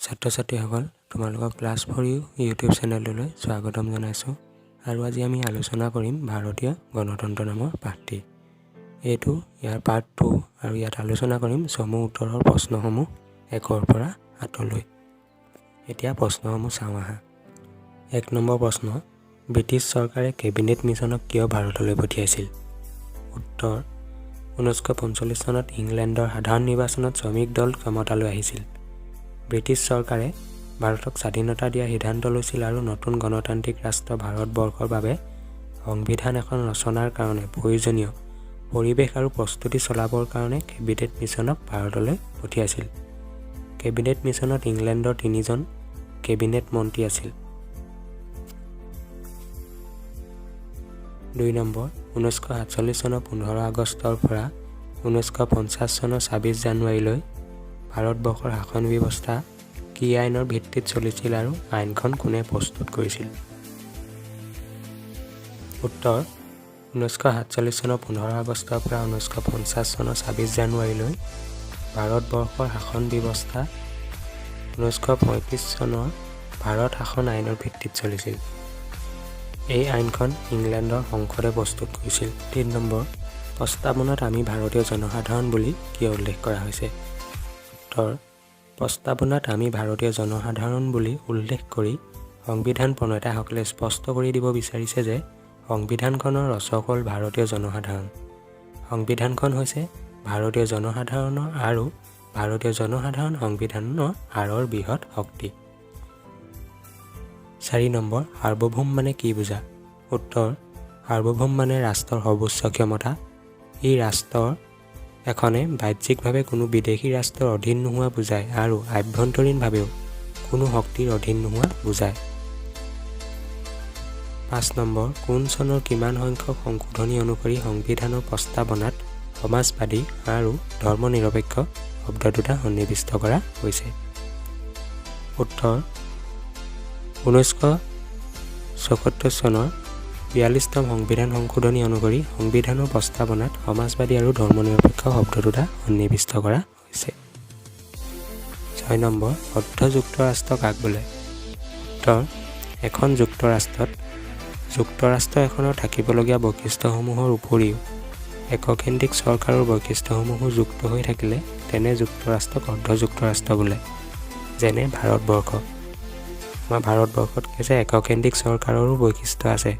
ছাত্ৰ ছাত্ৰীসকল, তোমালোকক ক্লাছ ফৰ ইউ ইউটিউব চেনেলটোলৈ স্বাগতম জনাইছোঁ। আৰু আজি আমি আলোচনা কৰিম ভাৰতীয় গণতন্ত্ৰ নামৰ পাঠটি। এইটো ইয়াৰ পাৰ্ট 2 আৰু ইয়াত আলোচনা কৰিম চমু উত্তৰৰ প্ৰশ্নসমূহ 1ৰ পৰা 8লৈ। এতিয়া প্ৰশ্নসমূহ চাওঁ আহা। 1 নম্বৰ প্ৰশ্ন, ব্ৰিটিছ চৰকাৰে কেবিনেট মিছনক কিয় ভাৰতলৈ পঠিয়াইছিল? উত্তৰ, 1945 চনত ইংলেণ্ডৰ সাধাৰণ নিৰ্বাচনত শ্ৰমিক দল ক্ষমতালৈ আহিছিল। ব্ৰিটিছ চৰকাৰে ভাৰতক স্বাধীনতা দিয়াৰ সিদ্ধান্ত লৈছিল আৰু নতুন গণতান্ত্ৰিক ৰাষ্ট্ৰ ভাৰতবৰ্ষৰ বাবে সংবিধান এখন ৰচনাৰ কাৰণে প্ৰয়োজনীয় পৰিৱেশ আৰু প্ৰস্তুতি চলাবৰ কাৰণে কেবিনেট মিছনক ভাৰতলৈ পঠিয়াইছিল। কেবিনেট মিছনত ইংলেণ্ডৰ তিনিজন কেবিনেট মন্ত্ৰী আছিল। 2 নম্বৰ, 1947 চনৰ 15 আগষ্টৰ পৰা 1950 চনৰ 26 জানুৱাৰীলৈ ভাৰতবৰ্ষৰ শাসন ব্যৱস্থা কি আইনৰ ভিত্তিত চলিছিল আৰু আইনখন কোনে প্ৰস্তুত কৰিছিল? উত্তৰ, 1947 চনৰ 15 আগষ্টৰ পৰা 1950 চনৰ 26 জানুৱাৰীলৈ ভাৰতবৰ্ষৰ শাসন ব্যৱস্থা 1935 চনৰ ভাৰত শাসন আইনৰ ভিত্তিত চলিছিল। এই আইনখন ইংলেণ্ডৰ সংসদে প্ৰস্তুত কৰিছিল। 3 নম্বৰ, প্ৰস্তাৱনাত আমি ভাৰতীয় জনসাধাৰণ বুলি কিয় উল্লেখ কৰা হৈছে? উত্তৰ, প্ৰস্তাৱনাত আমি ভাৰতীয় জনসাধাৰণ বুলি উল্লেখ কৰি সংবিধান প্ৰণেতাসকলে স্পষ্ট কৰি দিব বিচাৰিছে যে সংবিধানখনৰ ৰচক হ'ল ভাৰতীয় জনসাধাৰণ। সংবিধানখন হৈছে ভাৰতীয় জনসাধাৰণৰ আৰু ভাৰতীয় জনসাধাৰণ সংবিধানৰ আঁৰৰ বৃহৎ শক্তি। 4 নম্বৰ, সাৰ্বভৌম মানে কি বুজা? উত্তৰ, সাৰ্বভৌম মানে ৰাষ্ট্ৰৰ সৰ্বোচ্চ ক্ষমতা। ই ৰাষ্ট্ৰৰ এখনে বাহ্যিকভাৱে কোনো বিদেশী ৰাষ্ট্ৰৰ অধীন নোহোৱা বুজায় আৰু আভ্যন্তৰীণভাৱেও কোনো শক্তিৰ অধীন নোহোৱা বুজায়। 5 নম্বৰ, কোন চনৰ কিমান সংখ্যক সংশোধনী অনুসৰি সংবিধানৰ প্ৰস্তাৱনাত সমাজবাদী আৰু ধৰ্মনিৰপেক্ষ শব্দ দুটা সন্নিৱিষ্ট কৰা হৈছে? উত্তৰ, 1974 চনৰ 42তম সংবিধান সংশোধনী অনুসৰি সংবিধানৰ প্ৰস্তাৱনাত সমাজবাদী আৰু ধৰ্মনিৰপেক্ষ শব্দ দুটা সন্নিৱিষ্ট কৰা হৈছে। 6 নম্বৰ, অৰ্ধ যুক্তৰাষ্ট্ৰ কাক বোলে? উত্তৰ, এখন যুক্তৰাষ্ট্ৰত যুক্তৰাষ্ট্ৰ এখনৰ থাকিবলগীয়া বৈশিষ্ট্যসমূহৰ উপৰিও এককেন্দ্ৰিক চৰকাৰৰ বৈশিষ্ট্যসমূহো যুক্ত হৈ থাকিলে তেনে যুক্তৰাষ্ট্ৰক অৰ্ধ যুক্তৰাষ্ট্ৰ বোলে। যেনে ভাৰতবৰ্ষ। আমাৰ ভাৰতবৰ্ষত কি আছে? এককেন্দ্ৰিক চৰকাৰৰো বৈশিষ্ট্য আছে,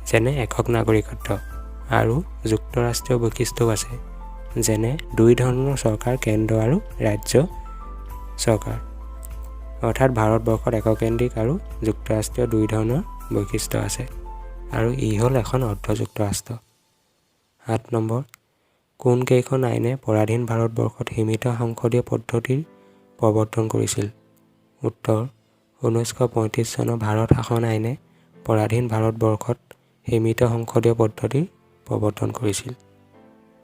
যেনে একক নাগৰিকত্ব, আৰু যুক্তৰাষ্ট্ৰীয় বৈশিষ্ট্যও আছে, যেনে দুই ধৰণৰ চৰকাৰ, কেন্দ্ৰ আৰু ৰাজ্য চৰকাৰ। অৰ্থাৎ ভাৰতবৰ্ষত এককেন্দ্ৰিক আৰু যুক্তৰাষ্ট্ৰীয় দুই ধৰণৰ বৈশিষ্ট্য আছে আৰু ই হ'ল এখন অৰ্ধ যুক্তৰাষ্ট্ৰ। 7 নম্বৰ, কোনকেইখন আইনে পৰাধীন ভাৰতবৰ্ষত সীমিত সংসদীয় পদ্ধতিৰ প্ৰৱৰ্তন কৰিছিল? উত্তৰ, 1935 চনৰ ভাৰত শাসন আইনে পৰাধীন ভাৰতবৰ্ষত সীমিত সংসদীয় পদ্ধতিৰ প্ৰৱৰ্তন কৰিছিল।